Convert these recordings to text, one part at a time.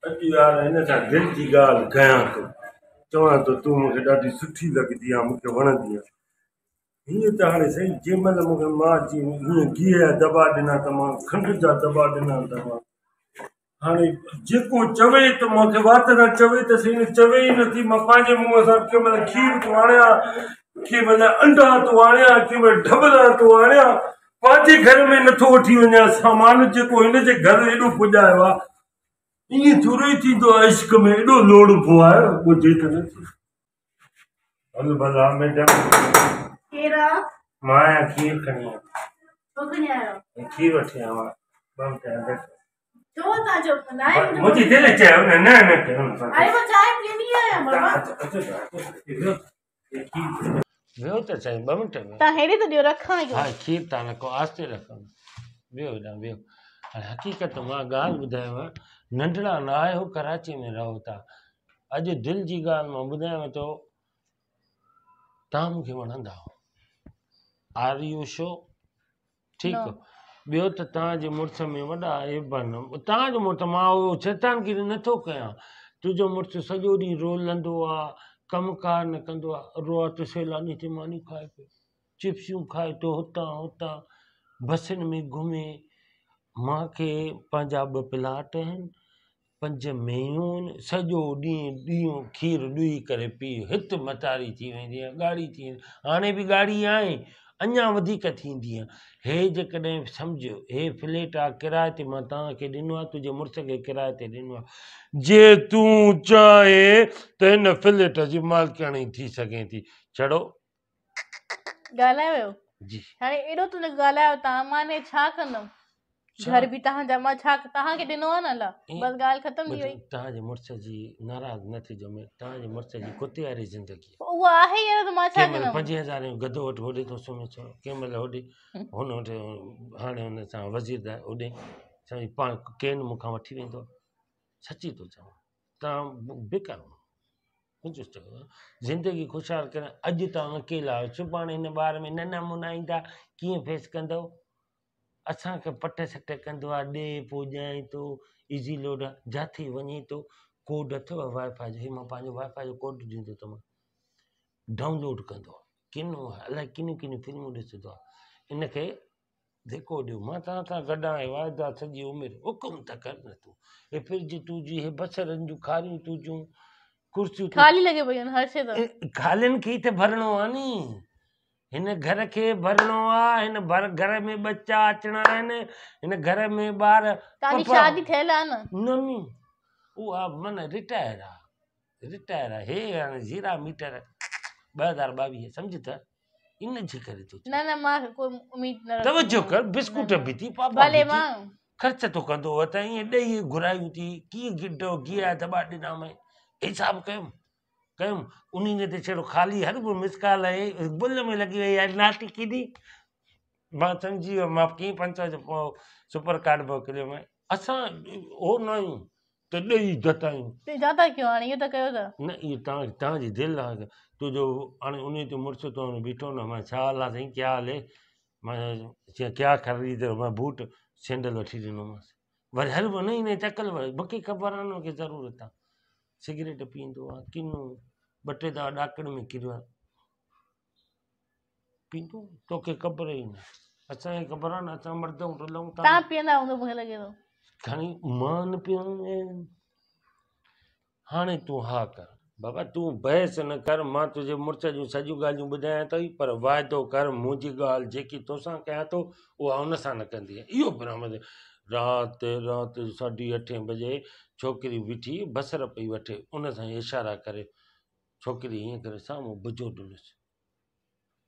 اڄ يار هن سان دل جي ڳالهه ڪيان ٿو، چوان ٿو تون مون کي ڏاڍي سٺي لڳندي آن، مون کي وڻندي آن. هيئن ته هاڻي سائين جنهن مهل مون کي مان جي هيئن گيهه جا دٻا ڏنا ته مان، کنڊ جا دٻا ڏنا ته مان، هاڻي جيڪو چوي ته مون کي وات سان چوي ته سائين، چوي ئي نٿي. مان پنهنجي منهن سان ڪنهن مهل کير ٿو آڻيان، ڪنهن مهل انڊا ٿو آڻيان، ڪنهن مهل ڍٻلا ٿو آڻيان. پنهنجي گهر ۾ نٿو وٺي وڃان سامان جيڪو هن جي گهر ايڏو پڄايو آهي. ائين ٿورو ئي ٿيندو آهي، عشق ۾ ايڏو لوڙبو آهي، ٻڌي ته نٿي. هل ڀلا ميڊم. ڪير آ؟ مان آهيان، کير کڻي آيو. ڇو کڻي آيو؟ کير وٺي آيو آهيان. 2 منٽ اندر. ڇو تان جو ناهي؟ منهنجي دل چيو نه نه نه ڪيو. اري مان چانهه پيئندي آهيان بابا. اچو اچو، ويو ته سائين 2 منٽ. تان هيڏي ته ڏيو، رکان. ها، کير تان رکو، آهستي رکو. ويو هيڏانهن ويو. هاڻي حقيقت مان ڳالهه ٻڌايانو، ننڍڙا نه آهيو، ڪراچي ۾ رهو ٿا. اڄ دل جي ڳالهه مان ٻڌايانو ٿو، توهان مون کي وڻندا هو. Are you show? ٺيڪ. ٻيو ته توهان جي مڙس ۾ وڏا عيب آهن. توهان جو مڙس، مان اهو شيطانگيري نٿو ڪيان، تنهنجو مڙس سڄو ڏينهن رولندو آ، ڪم ڪار نه ڪندو آ، رات سيلاني تي ماني کائي پيو، چپسيون کائي ٿو، هتان هتان بسن ۾ گهمي. مان کي پنهنجا 2 پلاٽ آهن، 5 مينهون آهن، سڄو ڏينهن ڏينهن کير ڏهي ڪري پيء، هت متاري ٿي ويندي آهي، ڳاڙهي ٿي ويندي. هاڻي به ڳاڙهي آهي، اڃا وڌيڪ ٿيندي آهي. هي جيڪڏهن سمجهه، هي فليٽ آهي ڪرائي تي مان توهان کي ڏنو آهي، تنهنجي مڙس کي ڪرائي تي ڏنو آهي. جي تون چاهين ته هن فليٽ جي مالڪياڻي ٿي سگهين ٿي. ڇڙو ڳالهايو ويو جي. هاڻي ايڏو تون ڳالهايو تان، مان ڇا ڪندم؟ گهر به توهان جا، مان ڇا توهان کي ڏنو آهي نه الله، بس ڳالهه ختم ٿي وئي. توهان جي مڙس جي ناراض نه ٿجو، ۾ توهان جي مڙس جي ڪتي واري زندگي اها آهي يار، ته مان ڇا ڪنهن مهل ڪندم؟ 5000 جو گدو وٺ، هوڏي ٿو سمهي، ڇو ڪنهن مهل هوڏي هن وٽ، هاڻي هن سان وزير هوڏي سائين پاڻ ڪين مون کان وٺي ويندو. سچي ٿو چوان، توهان بيڪار زندگي خوشحال ڪرڻ. اڄ توهان اڪيلا آهيو، سڀاڻي هن ٻار ۾ نه نمونا ايندا، ڪيئن فيس ڪندؤ؟ اسان کي پٽ سٽ ڪندو آهي، ڏي پوء ڄائين ٿو. ايزي لوڊ آهي، جاٿي وڃي ٿو. ڪوڊ اٿو وائي فائي جو؟ هي مان پنهنجو وائي فائي جو ڪوڊ ڏيندو ته مان ڊائونلوڊ ڪندو آهي. ڪنو آهي، الائي ڪنيون ڪنيون فلمون ڏسندو آهي. ان کي ڌڪو ڏيو، مان توهان سان گڏ آهيان، واعدا سڄي عمر. حڪم ته ڪر نه تون. هي فرج تنهنجي، هي بصرن جون کاريون تنهنجون، ڪرسيون. خالي لڳي پيون آهن هر شيء ته. خالين کي ئي ته ڀرڻو آهي ني، هن گهر کي ڀرڻو آهي. هن ڀر گهر ۾ ٻچا اچڻا آهن، هن گهر ۾ ٻار. توهان جي شادي ٿيل آهي نه؟ نه ني، اها من رٽائر آهي، رٽائر آهي. هي هاڻي زيرا ميٽر 2022 سمجهه ته ان جي ڪري ٿو. نه نه، مان ڪو اميد نه رکندو. توجه ڪر، بسڪوٽ به ٿي پاپا ڀلي مان خرچ ٿو ڪندو هو ته ائين ڏهي گهرايون ٿي، ڪيئن گڊو گيهه دٻا ڏنا مين، حساب ڪيم ڪيم انهي تي ڇڙو خالي هر به مسڪال آهي، بل ۾ لڳي وئي آهي ناٽي ڪيڏي. مان سمجهي ويو، مان ڪيئن 500 جو سپر ڪارڊ موڪليو مين. اسان هو نه آهيون ته ڏئي ڌتايون. تي ڇا ٿا ڪيو هاڻي؟ اهو ته ڪيو ته. نه، اهو توهان توهان جي دل آهي. تنهنجو هاڻي انهي تي مڙس تو بيٺو نه. مان ڇا حال آهي سائين، ڪيا حال هي؟ مان چيو ڪيا خريد رهو؟ مان بوٽ سينڊل وٺي ڏنومانس. وري هل به نئين نئين چڪل وري مونکي خبر آهي نه، مونکي ضرورت آهي. سگريٽ پيئندو آهي، ڪنو 2 ٽي دفعا ڏاڪڻ ۾ ڪريو آهي. پيئندو توکي خبر ئي نه، اسان کي خبر آهي نه، اسان مرد رلون ٿا. توهان پيئندا هوندو مونکي لڳي ٿو. کڻي مان نه پيئندو. هاڻي تون ها ڪر. بابا تون بحث نه ڪر، مان تنهنجي مڙس جون سڄيون ڳالهيون ٻڌايان اٿئي، پر واعدو ڪر، منهنجي ڳالهه جيڪي توسان ڪيان ٿو اها ان سان نه ڪندينء. اهو برهمڻ رات رات جو 8:30 بجي ڇوڪري بيٺي بصر پئي وٺي، ان سان اشارا ڪري. ڇوڪري هيئن ڪري سامهون بجو ڏنس.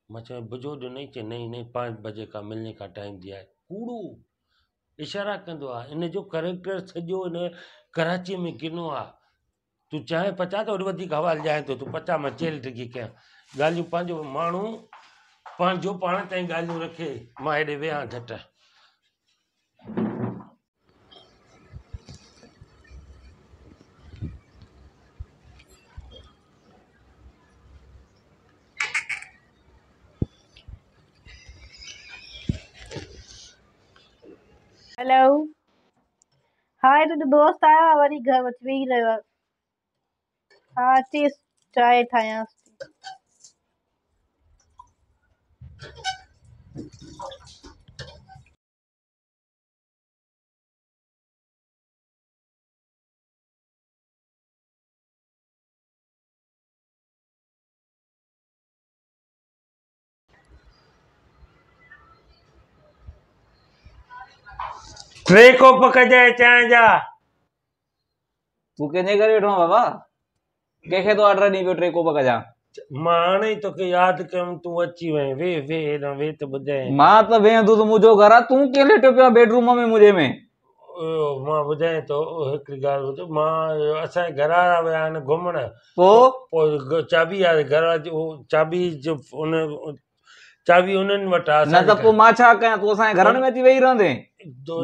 مان چيو بجو ڏنئي؟ چي نئين نئين، 5 بجي کا ملني کا ٽائيم ديا هي. ڪوڙو اشارا ڪندو آ. ان جو ڪريڪٽر سڄو ان ڪراچي ۾ ڪنو آ. تون چانهه پچا ته وڌيڪ حوال ڏيان ٿو، تون پچا، مان چيل ڊگهي ڪيان ڳالهيون. پنهنجو ماڻهو پنهنجو پاڻ تائين ڳالهيون رکي، مان هيڏي ويهان جهٽ. هيلو. ها هي تنهنجو دوست آيو آهي وري گهر وٺي ويهي رهيو آهي. ها اچيس چانهه ٺاهيانس ٿي. ٽي ڪوپ ڪجانء چانهه جا. تون ڪنهن جي گهر ويٺو آهين بابا؟ ڪنهن کي ٿو آرڊر ڏين پيو ٽي ڪوپ ڪجان؟ مان هاڻي ئي توکي ياد ڪيم تون اچي وئين. ويهه ويهه هيڏانهن ويهه ته ٻڌايانء. مان ته ويهندس منهنجو گهر آهي تون ڪيئن ليٽيو پيو آهين بيڊ روم ۾ منهنجي ۾. اهو مان ٻڌايان ٿو هڪڙي ڳالهه ٻڌ مان اسان جي گهر وارا ويا آهن گهمڻ پوء؟ پوء چاٻي آهي گهر واري جي چاٻي جو ان چاٻي انهن وٽ آهي نه ته پوء مان ڇا ڪيان تون اسان جي گهرن ۾ اچي ويهي رهندين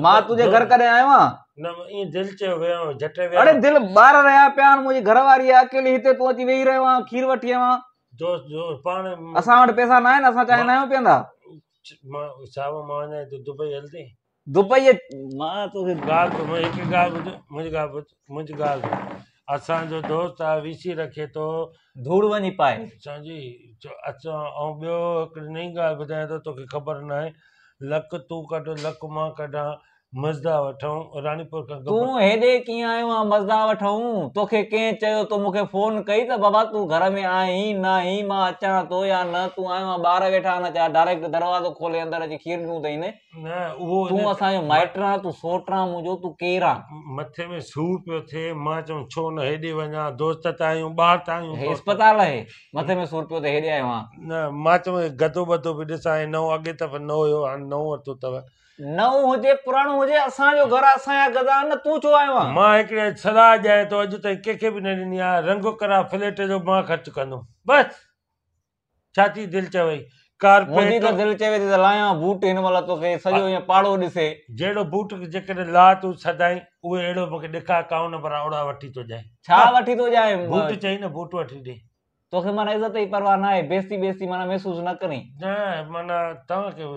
مان تنهنجي گهر ڪڏهن آيو آهيان نه ائين دل چيو ويو آهيان جهٽ ويو اڙي دل ٻار رهيا پيا آهن منهنجي گهر واري آهي اڪيلي هتي تون اچي ويهي رهيو آهين کير وٺي آيو آهين دوست دوست پاڻ اسان وٽ پئسا نه آهن اسان چانهه ناهيون پيئندا مان صاحب مان وڃان ٿو دبئي هلندين دبئي مان توکي ڳالهه ٻڌ هڪ ڳالهه ٻڌ منهنجي ڳالهه ٻڌ منهنجي ڳالهه ٻڌ اسان جو دوست آ وي سي رکي ٿو ڌوڙ وڃي پائي سمجهي اسان ۽ ٻيو هڪڙي نئين ڳالهه ٻڌايان ٿو توکي خبر ناهي لک تون ڪڍ لک مان ڪڍان مزدا وٺون راڻيپور کان تون هيڏي ڪيئن آيو آن مزدا وٺون توکي ڪنهن چيو تو مونکي فون ڪئي ته بابا تون گهر ۾ آهين ناهين مان اچان ٿو يا نه تون آيو آن ٻار ويٺا آهن ڇا ڊائريڪٽ دروازو کولي اندر اچي کير ڏنو اٿئي نه نه اهو تون اسان جو مائٽ آن تون سوٽ آن منهنجو تون ڪير آن. مٿي ۾ سور پيو ٿئي مان چيم ڇو نه هيڏي وڃان دوست ته آهيون ٻار ته آهيون هي اسپتال آهي مٿي ۾ سور پيو ٿئي هيڏي آيو آن. نه مان چيم گدو بدو به ڏسان هي نئون اڳي دفعي نه هيو هاڻي نئون ورتو اٿو. نئون هجي پراڻو هجي اسان جو گهر آ اسان جا گدا آهن نه تون ڇو آيو آن. مان هڪڙي صلاح ڏيانء ٿو اڄ تائين ڪنهن کي به نه ڏني آ رنگ ڪراء فليٽ جو مان خرچ ڪندم بس ڇا ٿي دل چوئي ڪارپيٽ منهنجي ته دل چوي ٿي ته لاهيان بوٽ هن مهل توکي سڄو ائين پاڙو ڏسي. جهڙو بوٽ جيڪڏهن لاهه تون سدائين اهي اهڙو مونکي ڏيکار ڪائون نه پر اوڙا وٺي ٿو ڏيانء. ڇا وٺي ٿو ڏيانء. بوٽ چئي نه بوٽ وٺي ڏي. توکي معنيٰ عزت جي پرواهه ناهي، بيعزتي بيعزتي معنيٰ محسوس نه ڪرين. نه معنيٰ توهان کي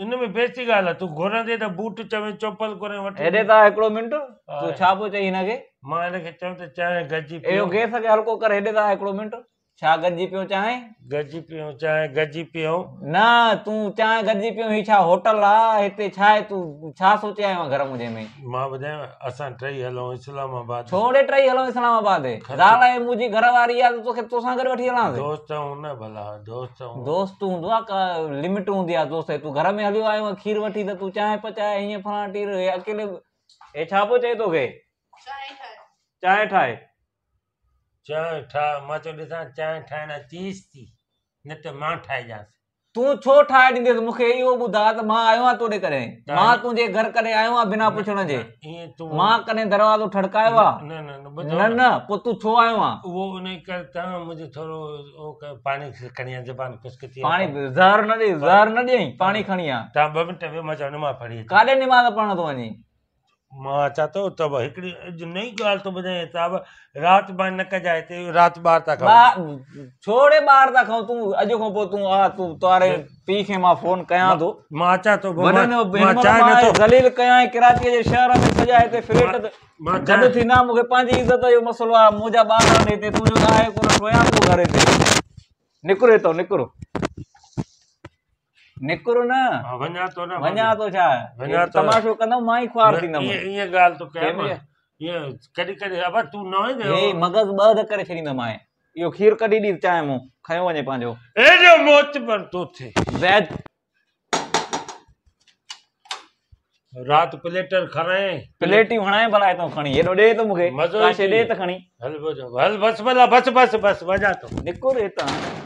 ان ۾ بيعزتي ڳالهه آهي، تون گهرندين ته بوٽ چوين چوپل گهرين وٺي هيڏي ته آ هڪڙو منٽ، تون ڇا پيو چئين هن کي؟ مان هن کي چيم ته چانهه گڏجي پيئون. اهو گئس کي هلڪو ڪر هيڏي ته آ هڪڙو منٽ، ڇا گڏجي پيئون چانهه؟ گڏجي پيئون چانهه گڏجي پيئون. نه تون چانهه گڏجي پيئون هي ڇا هوٽل آ هتي ڇا آهي تون ڇا سوچي آيو آهين گهر منهنجي ۾. مان ٻڌايانء اسان ٽئي هلون اسلام آباد. ڇو ڙي ٽئي هلون اسلام آباد. زال آهي منهنجي گهر واري آ ته توکي توسان گڏ وٺي هلانس. دوست آهون نه ڀلا دوست آهون. دوست هوندو آ ڪا لمٽ هوندي آ دوست جي تون گهر ۾ هليو آيو آهين کير وٺي ته تون چانهه پچائي هيئن فلاڻا ٽير هي اڪيلي هي ڇا پيو چئي توکي. چانهه ٺاهي. چانهه ٺاهي. چانهه ٺاهه مان چيو ڏسان چانهه ٺاهڻ اچيس ٿي نه ته مان ٺاهي ڏيانس. تون ڇو ٺاهي ڏينديس مون کي اهو ٻڌاء ته مان آيو آهيان تو ڏي ڪڏهن؟ مان تنهنجي گهر ڪڏهن آيو آهيان بنا پڇڻ جي؟ مان ڪڏهن دروازو ٺڙڪايو آهي؟ نه نه پوء تون ڇو آيو آهين؟ اهو انهي ڪري توهان منهنجو ٿورو اهو ڪيو پاڻي کڻي آ زبان خشڪ ٿي آهي. پاڻي زهر نه ڏي زهر نه ڏئين پاڻي کڻي آ. توهان ٻه منٽ ويهو مان چوان نماز پڙهي اچان. ڪاڏي نماز پڙهڻ ٿو وڃين؟ مان اچان ٿو ته به هڪڙي اڄ نئين ڳالهه ٿو ٻڌايان صاحب رات مان نه ڪجاء هتي رات ٻاهر ٿا کائون. ڇو ڙي ٻاهر ٿا کائون تون اڄ کان پوء تون آ تون تواري پيء کي مان فون ڪيان ٿو. مان اچان ٿو مان چاهيان نه ٿو. ذليل ڪيائين ڪراچيء جي شهر ۾ سڄا هتي فليٽ گڏ ٿيندا مون کي پنهنجي عزت جو مسئلو آ منهنجا ٻار آهن هتي تنهنجو ته آهي ڪونه ٺويان ٿو گهر هتي نڪر هتو نڪر. نڪر نه. ها وڃان ٿو نه. وڃان ٿو ڇا؟ وڃان ٿو. تماشو ڪندم مان ئي خوار ٿيندم. ائين ڳالهه ٿو ڪيان مان. ائين ڪڏهن ڪڏهن ابا تون نه ويندين. هي مغز ٻه اڌ ڪري ڇڏيندومانء. اهو کير ڪڍي ڏي چانهه مون کنيو وڃي پنهنجو. ايڏو معتبر ٿو ٿئي. زيد. رات پليٽر کڻائين. پليٽيون هڻائين ڀلا هتان کڻي. هيڏو ڏي ته مون کي. مزو ڪا شيء ڏي ته کڻي. هل هل بس ڀلا بس بس بس وڃان ٿو. نڪر هتان.